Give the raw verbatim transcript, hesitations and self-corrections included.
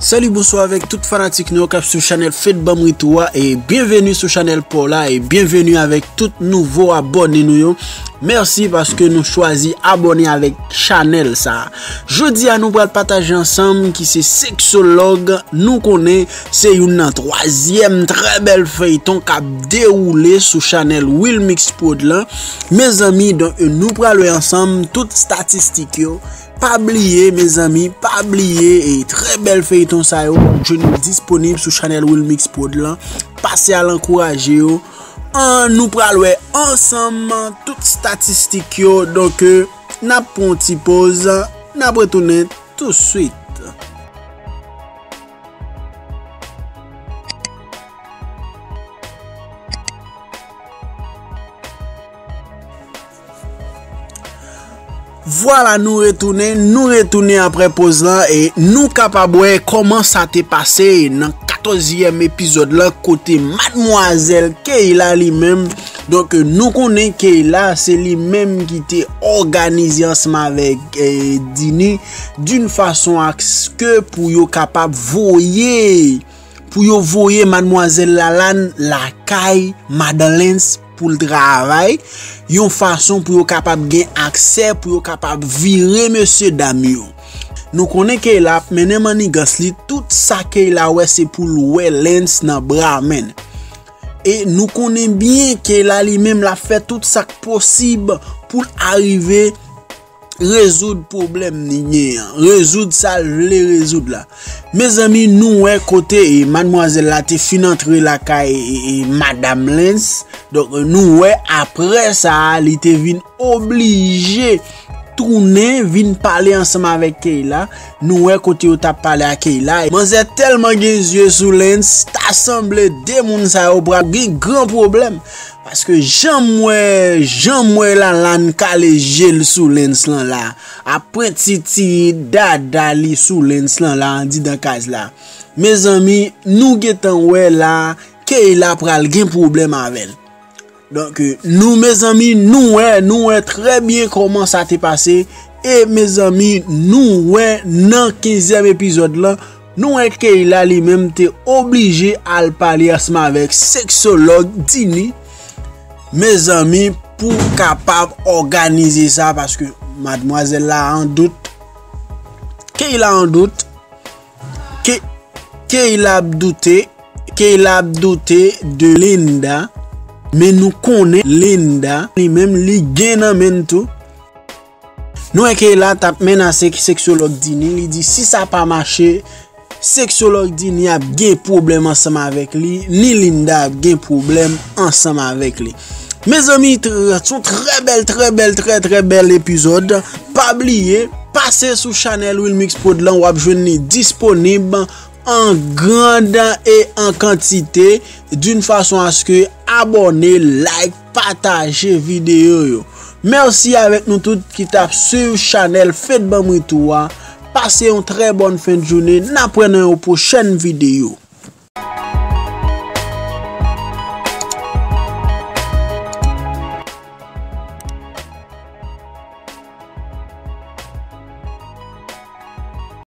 Salut, bonsoir avec tout fanatik nou k ap sou chanèl Fed Banm Retour a, e byenveni sou chanèl pa w la, e byenveni avec tout nouvo abòne nou yo. Mèsi paske nou chwazi abòne avec chanèl sa. Jodi a nou pral pataje ansanm ki se Sexologue. Nou konnen se youn nan twazyèm trè bèl feyton k ap dewoule sou chanèl Wilmix Prod lan. Mezanmi, donk, nou pral wè ansanm tout statistik yo. Pa bliye, mezanmi, pa bliye, e trè bèl feyton sa yo, jwenn yo disponib sou chanèl Wilmix Prod lan. Pase al ankouraje yo. An, nou pral wè ansanm tout statistik yo. Donk, n ap pran yon ti poz, n ap retounen touswit. Vwala, nou retounen, nou retounen apre poz lan, e nou kapab wè kòman sa te pase nan katòzyèm epizòd lan, kote madmwazèl Keyla li menm, donk, nou konnen Keyla se li menm ki te òganize ansanm avèk, eh, Dini, d'une façon à ce que pou yo kapab voye, pou yo voye madmwazèl Lalane lakay madan Lens pou l travay, yon fason pou yo kapab gen aksè, pou yo kapab vire mesye dam yo. Nou konnen Keyla ap mennen mannigans li, tout sa Keyla wè se pou l wè Lens nan bra, menn. E nou konnen byen Keyla li menm l ap fè tout sa k posib pou l arive rezoud pwoblèm li genyen an, rezoud sa l vle rezoud la. Mezanmi, nou wè kote, e, madmwazèl la te fin antre lakay, e, e, madan Lens. Donk, nou wè apre sa, li te vin oblije tounen, vin pale ansanm avèk Keyla. Nou wè kote yo t ap pale a Keyla. Manzè tèlman gen zye sou Lens, ta sanble de moun sa yo pral gen gran pwoblèm. Paske jan m wè, jan m wè Lalane kale je l sou Lens lan la, ap pwenti ti dada li sou Lens lan la, andidan kaz la. Mezanmi, nou gentan wè la, Keyla pral gen pwoblèm avè l. Donk, nou, mezanmi, nou wè, nou wè trè byen kòman sa te pase. E, mezanmi, nou wè nan kenzyèm epizòd lan, nou wè Keyla li menm te oblije al pale ansanm avèk seksològ Dini, mezanmi, pou kapab òganize sa, paske madmwazèl la an dout. Keyla an dout. Ke, Keyla ap doute. Keyla ap doute de Linda. Men nou konnen Linda, li menm, li gen nan men l tou. Nou wè Keyla t ap menase seksològ Dini, li di si sa pa mache, seksològ Dini ap gen pwoblèm ansanm avèk li, ni Linda ap gen pwoblèm ansanm avèk li. Mezanmi, tr-, se yon trè bèl, trè bèl, trè, trè bèl epizòd. Pa bliye, pase sou chanèl Wilmix Prod lan, w ap jwenn li disponib an grand e an kantite, d'une façon à ce que abòne, like, pataje videyo yo. Mèsi avèk nou tout ki t ap swiv chanèl Fed Banm Retour a. Pase yon trè bòn fen de jounen. N ap wè nan yon pwochèn videyo.